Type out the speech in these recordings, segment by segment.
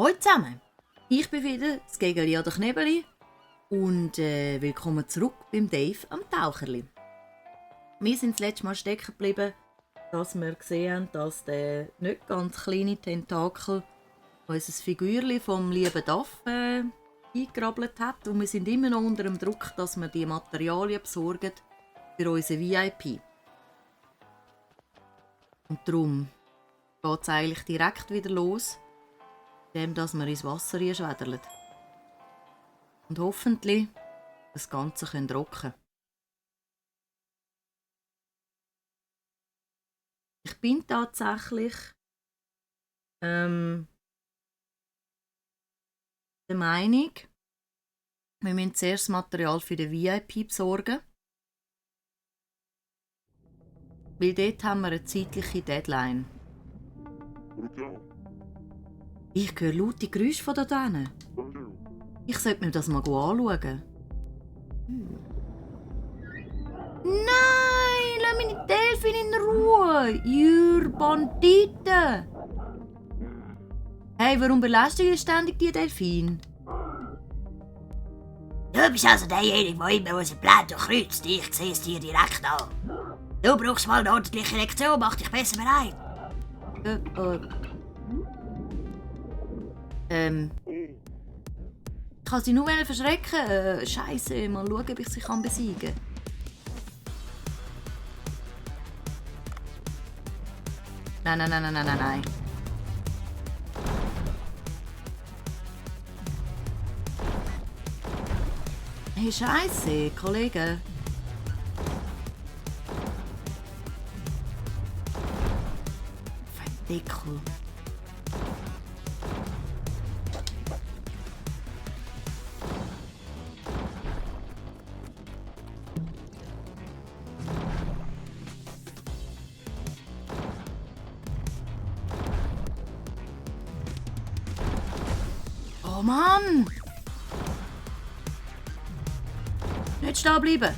Hallo zusammen, ich bin wieder das Gegeli oder Knebeli und willkommen zurück beim Dave am Taucherli. Wir sind das letzte Mal stecken geblieben, dass wir gesehen haben, dass der nicht ganz kleine Tentakel unser Figürchen vom lieben Duff eingerabelt hat und wir sind immer noch unter dem Druck, dass wir die Materialien besorgen für unseren VIP. Und darum geht es eigentlich direkt wieder los, indem dass wir ins Wasser schwädeln. Und hoffentlich das Ganze trocken können. Ich bin tatsächlich der Meinung, wir müssen zuerst das Material für den VIP besorgen. Weil dort haben wir eine zeitliche Deadline. Ich höre laute Geräusche von da drinnen. Ich sollte mir das mal anschauen. Nein, lass meine Delfin in Ruhe! Ihr Banditen! Hey, warum belästigt ihr ständig die Delfin? Du bist also derjenige, der immer unseren Plan durchkreuzt. Ich sehe es dir direkt an. Du brauchst mal eine ordentliche Lektion, mach dich besser bereit. Ich kann sie nur verschrecken. Scheiße, mal schauen, ob ich sie besiegen kann. Nein. Hey, Scheiße, Kollege. Verdickel. Oh Mann! Nicht stehen bleiben!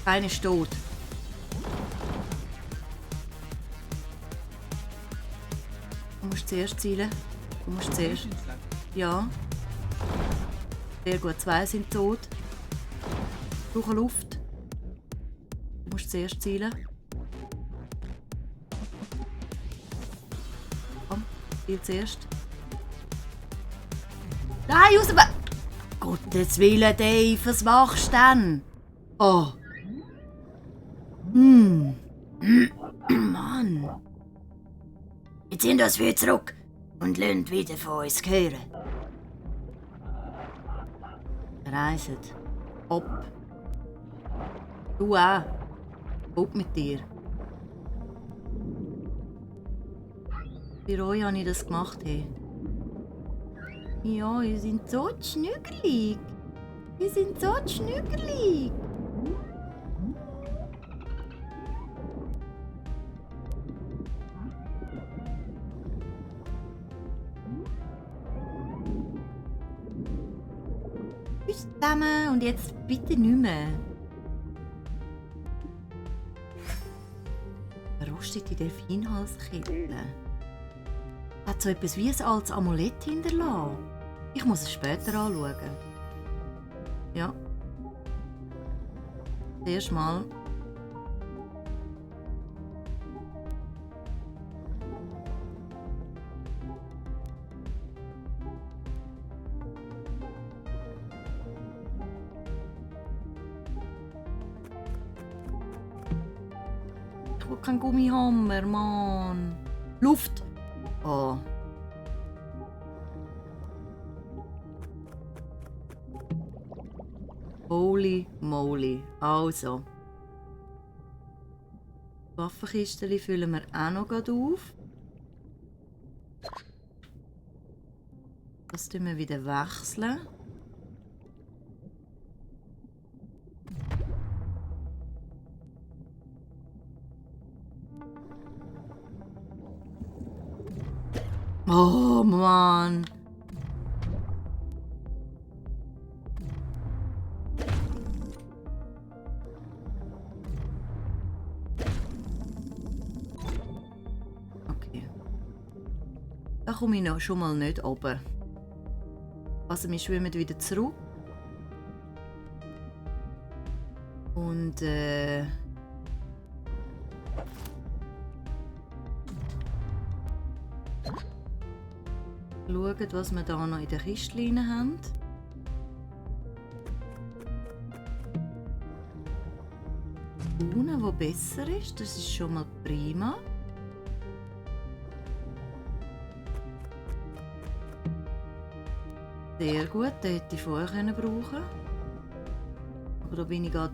Keiner ist tot. Du musst zuerst zielen. Du musst zuerst. Ja. Sehr gut, 2 sind tot. Ich brauche Luft. Du musst zuerst zielen. Komm, ziel zuerst. Nein, raus! Gottes Willen, Dave, was machst du denn? Oh. Mann. Jetzt sind wir wieder zurück und lernt wieder von uns hören. Reiset. Hopp. Du auch. Hopp mit dir. Für euch habe ich das gemacht. Hey. Ja, ihr seid so schnügelig. Ihr seid so schnügelig. Tschüss zusammen und jetzt bitte nicht mehr. Verrostete Delfinhalskette. Hat so etwas wie ein altes Amulett hinterlassen. Ich muss es später anschauen. Ja. Zuerst mal. Ich will keinen Gummihammer, Mann. Luft! Oh. Holy moly. Also. Die Waffenkiste füllen wir auch noch auf. Das tun wir wieder wechseln. Oh Mann. Da komme ich noch schon mal nicht runter. Also wir schwimmen wieder zurück. Und schauen, was wir da noch in der Kiste haben. Eine, die besser ist, das ist schon mal prima. Sehr gut, den hätte ich vorher brauchen können. Aber da bin ich gerade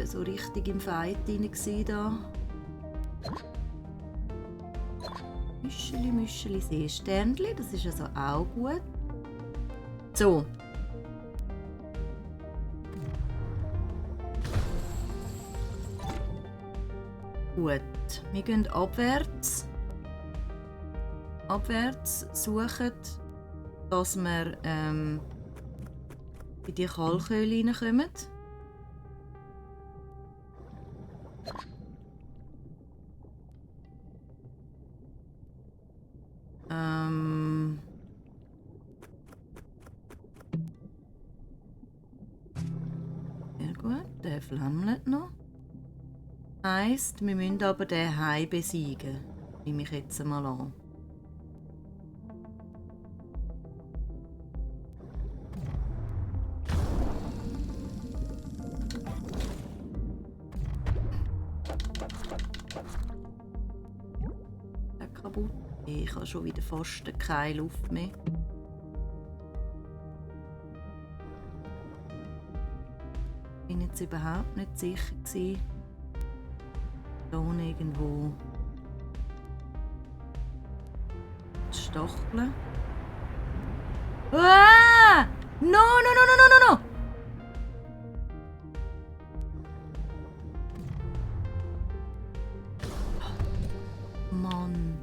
so richtig im Fight drin da. Müscheli, Seesternli, das ist also auch gut. So. Gut, wir gehen abwärts. Abwärts suchen, dass wir in die Kalkhöhle reinkommen. Sehr gut, der flammelt noch. Heisst, wir müssen aber den Hai besiegen. Nehme ich jetzt mal an. Der kaputt. Ich habe schon wieder fast keine Luft mehr. Ich bin jetzt überhaupt nicht sicher gewesen. Da irgendwo Stacheln. Ah! No! Mann.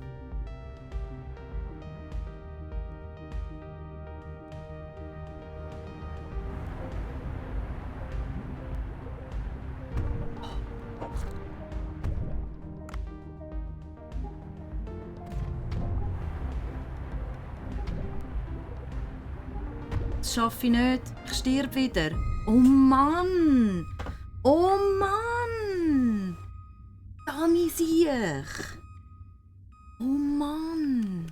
Das schaffe ich nicht. Ich sterbe wieder. Oh Mann! Oh Mann! Dami Siech! Oh Mann!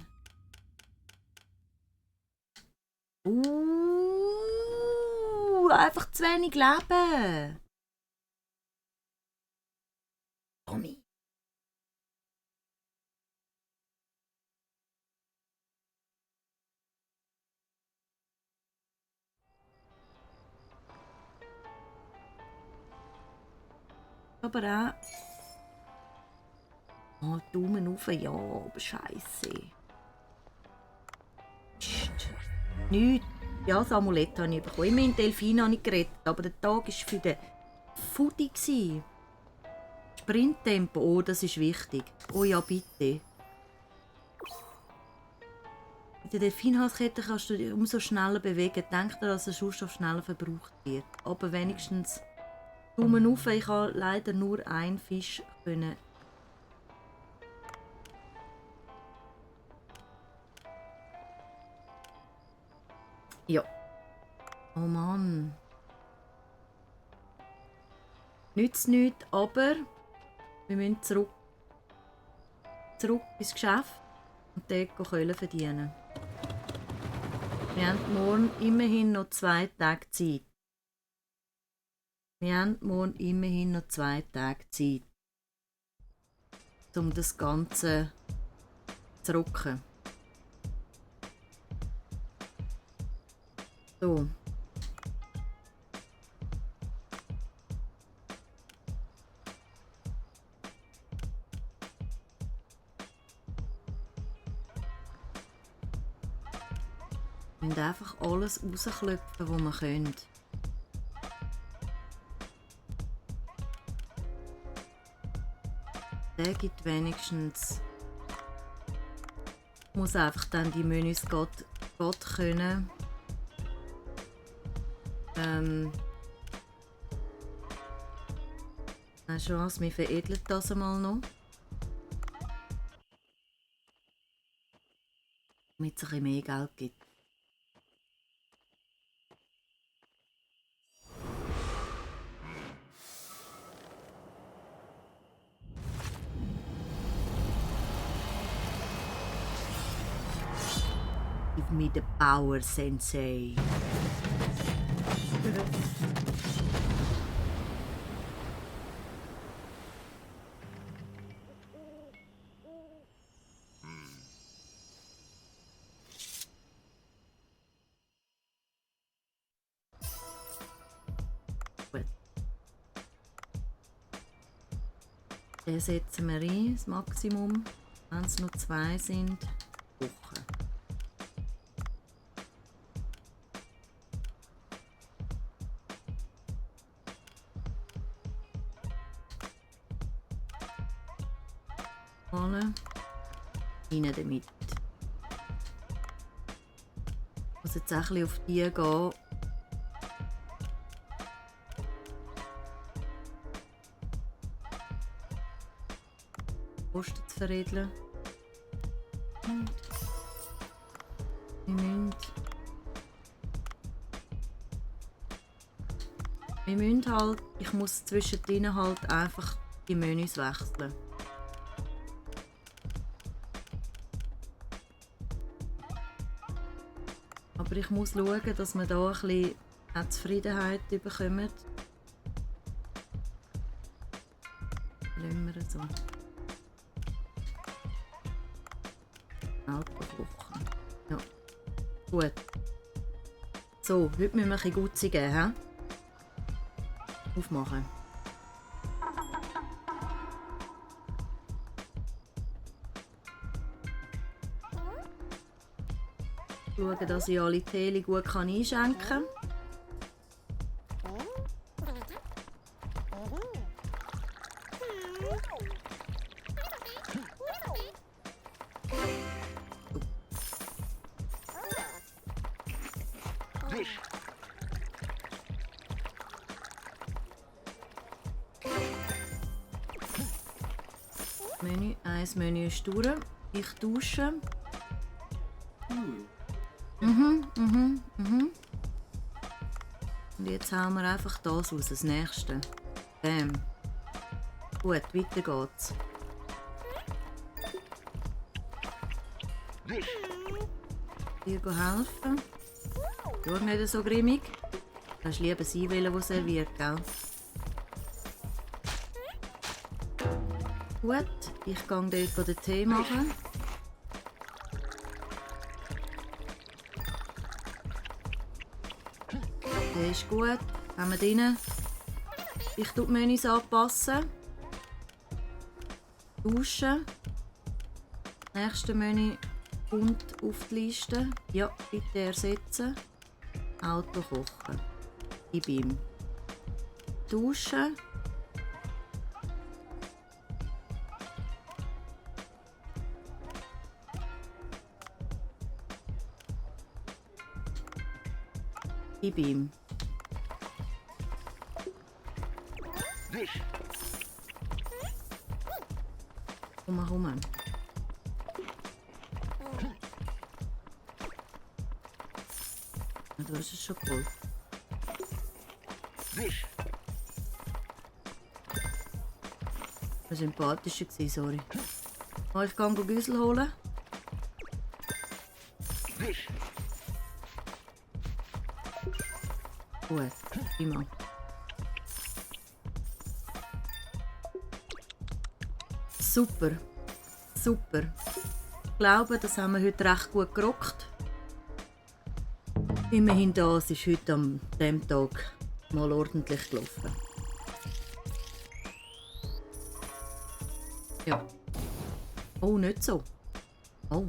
Einfach zu wenig Leben! Tommy! Aber auch. Oh, Daumen rauf, ja, aber Scheiße. Nichts. Ja, das Amulett habe ich bekommen. Immerhin Delfin habe ich gerettet, aber der Tag war für den Fudi. Sprinttempo, oh, das ist wichtig. Oh ja, bitte. Mit der Delfinhalskette kannst du dich umso schneller bewegen. Denk dir, dass er sonst auf schneller verbraucht wird. Aber wenigstens Daumen auf, ich habe leider nur einen Fisch können. Ja. Oh Mann. Nützt nichts, aber wir müssen zurück ins Geschäft und dort Kohle verdienen. Wir haben morgen immerhin noch 2 Tage Zeit. Um das Ganze zu rocken. So. Wir müssen einfach alles rausklopfen, was wir können. Der gibt wenigstens. Muss einfach dann die Menüs Gott können. Eine Chance, wir veredeln das einmal noch. damit es ein bisschen mehr Geld gibt. Give me the power, Sensei. Gut. Den setzen wir ein, das Maximum. Wenn es noch 2 sind, kochen. Rein damit. Ich muss jetzt auch ein bisschen auf die gehen. Kosten zu veredeln. Wir müssen halt, ich muss zwischendrin halt einfach die Menüs wechseln. Aber ich muss schauen, dass wir hier ein bisschen Zufriedenheit bekommen. Lassen wir so. Autokochen. Ja. Gut. So, heute müssen wir ein bisschen Gutzi geben. He? Aufmachen. Schauen, dass ich alle Teele gut einschenken kann. Menü, eins Menü ist durch. Ich dusche. Und jetzt hauen wir einfach das aus, das nächste. Bam. Gut, weiter geht's. Dir helfen. Schau nicht so grimmig. Du hast lieber sie wählen, der serviert, gell? Gut, ich gehe dort den Tee machen. Der ist gut, haben wir drin. Ich tue die Menüs anpassen. Duschen. Nächste Menü kommt auf die Liste. Ja, bitte ersetzen. Auto kochen. Gib ihm. Duschen. Gib ihm. Komm. Du hast es schon geholt. Das war sympathischer, sorry. Oh, ich kann Güssel holen. Gut, prima. Super. Ich glaube, das haben wir heute recht gut gerockt. Immerhin das ist heute an diesem Tag mal ordentlich gelaufen. Ja. Oh, nicht so. Oh.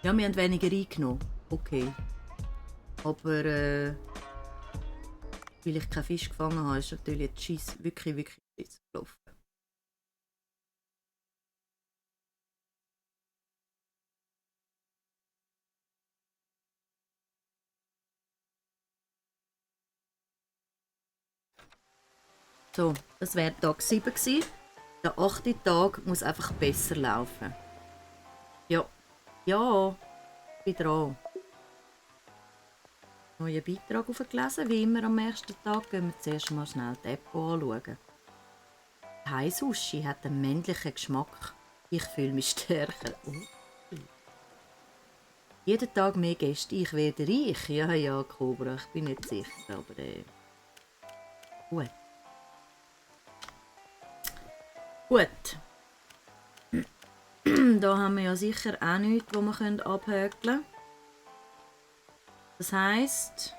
Ja, wir haben weniger eingenommen. Okay. Aber weil ich keinen Fisch gefangen habe, ist natürlich jetzt Schiss wirklich Schiss gelaufen. So, das wäre Tag 7 gewesen. Der 8. Tag muss einfach besser laufen. Ja, bin dran. Neuen Beitrag aufgelesen. Wie immer am nächsten Tag gehen wir zuerst mal schnell die App anschauen. Thai-Sushi hat einen männlichen Geschmack. Ich fühle mich stärker. Jeden Tag mehr Gäste. Ich werde reich. Ja, Cobra. Ich bin nicht sicher, aber gut. Gut. Da haben wir ja sicher auch nichts, das wir abhökeln können. Das heisst,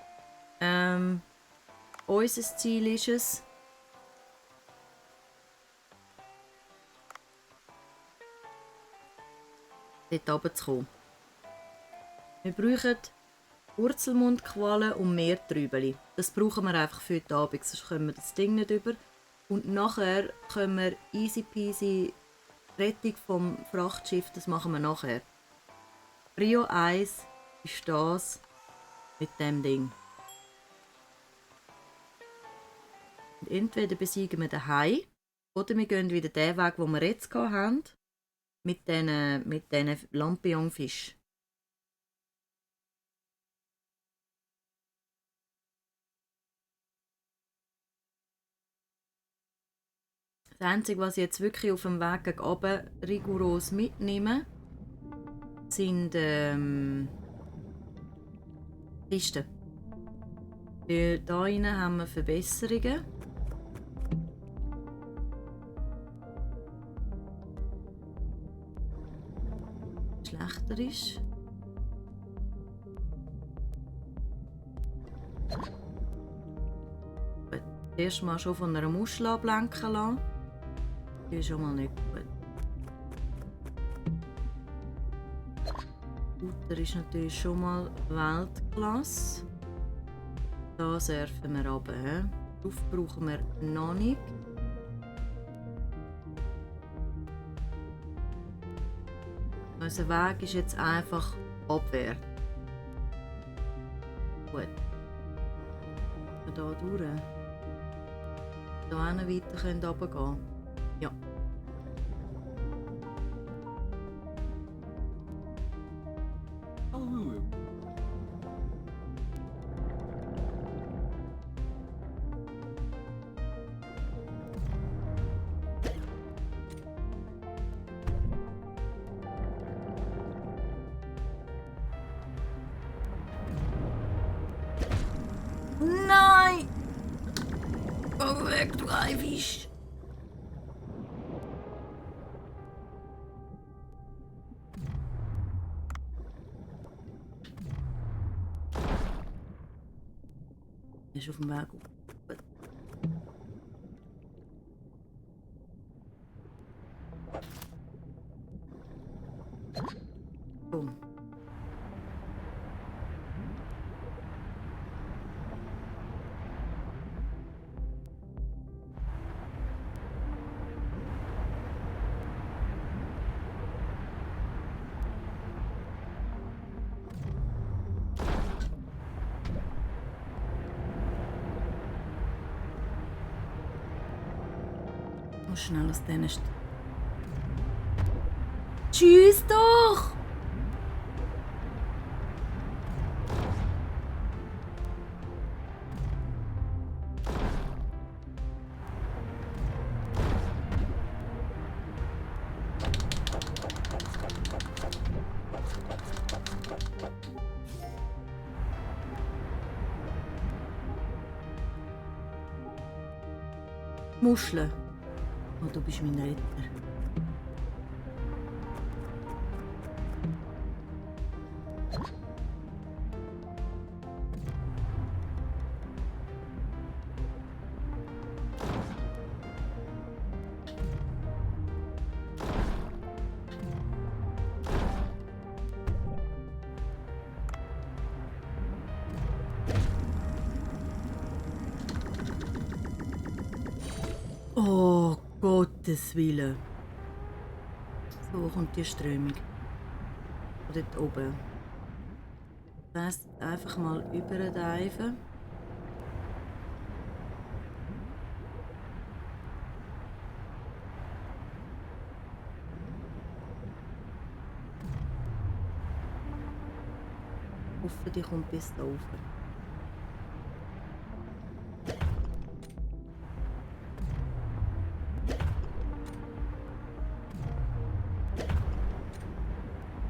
unser Ziel ist es, dort runterzukommen. Wir brauchen Wurzelmundqualen und mehr Trübeli. Das brauchen wir einfach für den Abend, sonst können wir das Ding nicht über. Und nachher können wir easy peasy Rettung vom Frachtschiff, das machen wir nachher. Prio 1 ist das mit dem Ding. Und entweder besiegen wir den Hai oder wir gehen wieder den Weg, den wir jetzt hatten, mit diesen Lampion-Fischen. Das Einzige, was ich jetzt wirklich auf dem Weg gegen oben rigoros mitnehme, sind Kisten. Weil hier rein haben wir Verbesserungen. Schlechter ist. Erst mal schon von einer Muschel ablenken lassen. Das ist schon mal nicht gut. Butter ist natürlich schon mal Weltklasse. Da surfen wir runter. Darauf brauchen wir noch nicht. Unser Weg ist jetzt einfach abwärts. Gut. Wir hier durch. Hier weiter runtergehen können. Ja. Nein! Geh weg, du Haifisch! Er ist auf dem Weg. Boom. Muss schnell aus denen Tschüss doch! Muscheln. Oh, du bist mein Retter. Oh, Gottes Willen. So kommt die Strömung. Dort oben. Das heisst, einfach mal überdiven. hoffe, die kommt bis da rauf.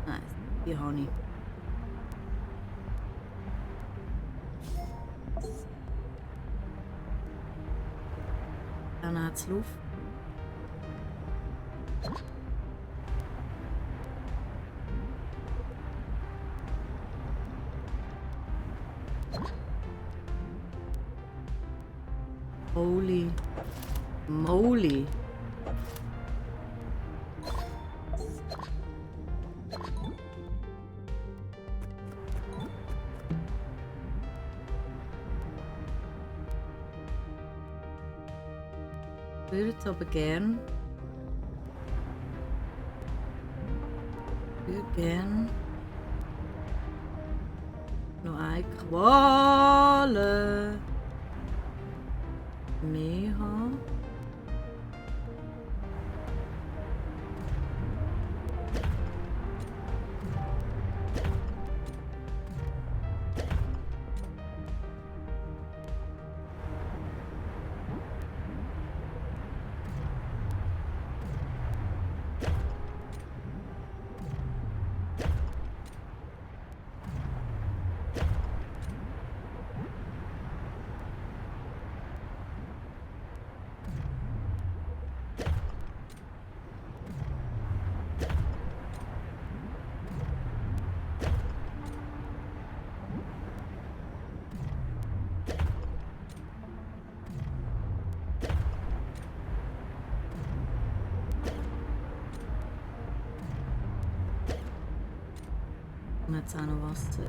Nein, die habe ich. Dann hat es Luft. Holy moly. Ich würde jetzt aber gern noch eine Qualle mehr haben. Und jetzt auch noch Wasser.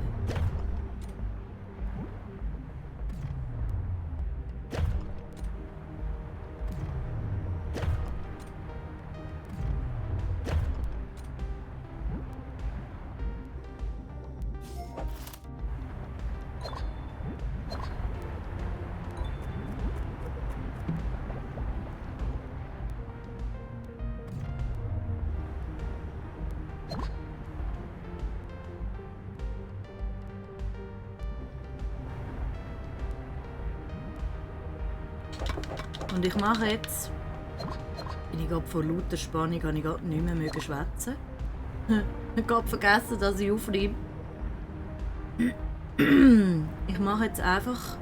Und ich mache jetzt, bin ich gerade vor lauter Spannung, habe ich gerade nicht mehr schwätzen. Ich habe gerade vergessen, dass ich aufnehme. Ich mache jetzt einfach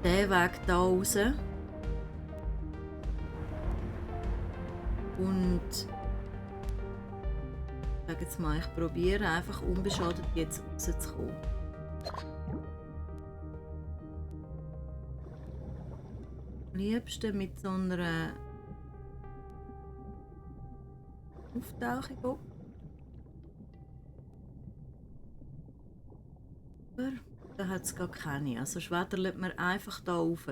den Weg hier raus. Und ich sage jetzt mal, ich probiere einfach unbeschadet jetzt rauszukommen. Am liebsten mit so einer Auftauchung. Aber da hat es gar keine. Also schwettert man einfach da rauf.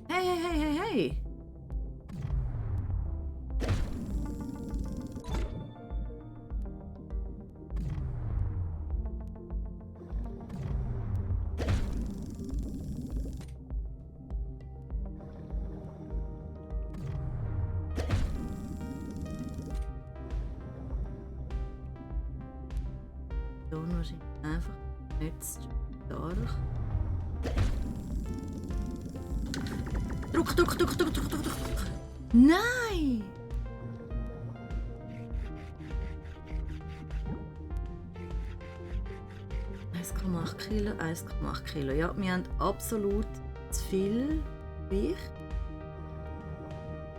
Hey! So wahrscheinlich einfach nicht stark. Druck. Nein! Kilo, 1,8 Kilo. Ja, wir haben absolut zu viel Gewicht.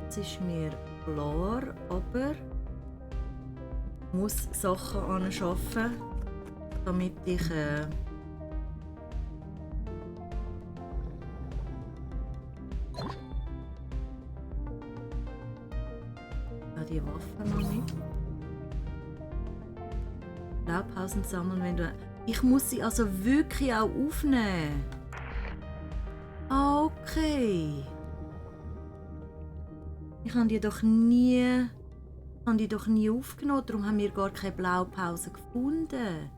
Das ist mir klar, aber ich muss Sachen anschaffen, damit ich die Waffen noch nicht. Laubhausen sammeln, wenn du... Ich muss sie also wirklich auch aufnehmen. Okay. Ich habe die doch nie aufgenommen, darum haben wir gar keine Blaupause gefunden.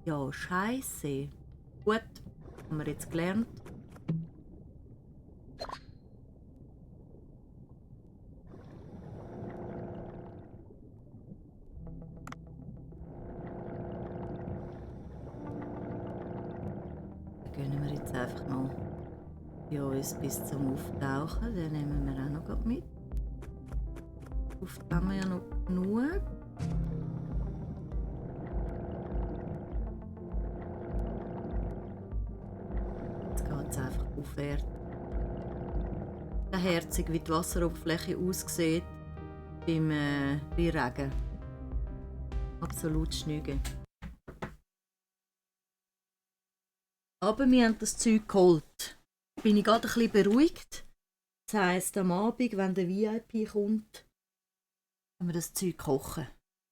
Ja, Scheiße. Gut, haben wir jetzt gelernt. Dann gönnen wir jetzt einfach noch bei uns bis zum Auftauchen. Den nehmen wir auch noch grad mit. Luft haben wir ja noch genug. Jetzt geht es einfach aufwärts. Herzig, wie die Wasseroberfläche aussieht bei Regen. Absolut schnüge. Aber wir haben das Zeug geholt. Bin ich gerade ein bisschen beruhigt. Das heisst, am Abend, wenn der VIP kommt, können wir das Zeug kochen.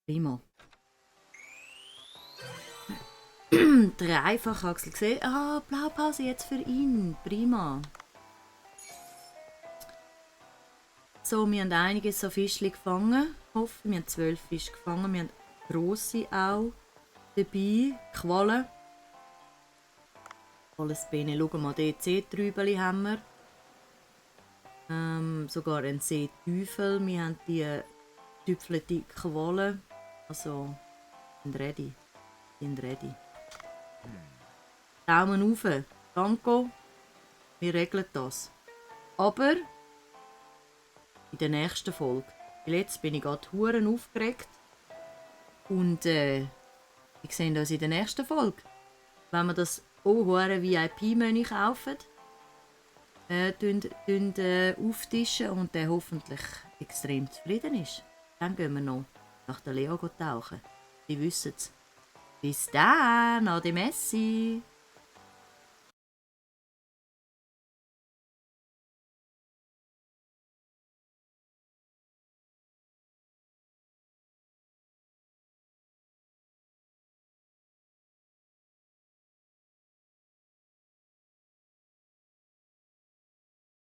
Prima. Der Einfachaxel gesehen. Ah, Blaupause jetzt für ihn. Prima. So, wir haben einige so Fischchen gefangen. Ich hoffe, wir haben 12 Fische gefangen. Wir haben grosse auch dabei. Quallen. Alles Beine. Schau mal, dort Seetrübeli haben wir. Sogar ein Seeteufel. Wir haben die tüpfelte Quallen. Also, sind ready. Daumen rauf. Danke. Wir regeln das. Aber in der nächsten Folge. Weil jetzt bin ich gerade hure aufgeregt. Und wir sehen uns in der nächsten Folge. Wenn wir das hure VIP-Menü kaufen, auftischen und der hoffentlich extrem zufrieden ist. Dann gehen wir noch nach der Leo tauchen. Die wissen es. Bis dann, Ade Messi!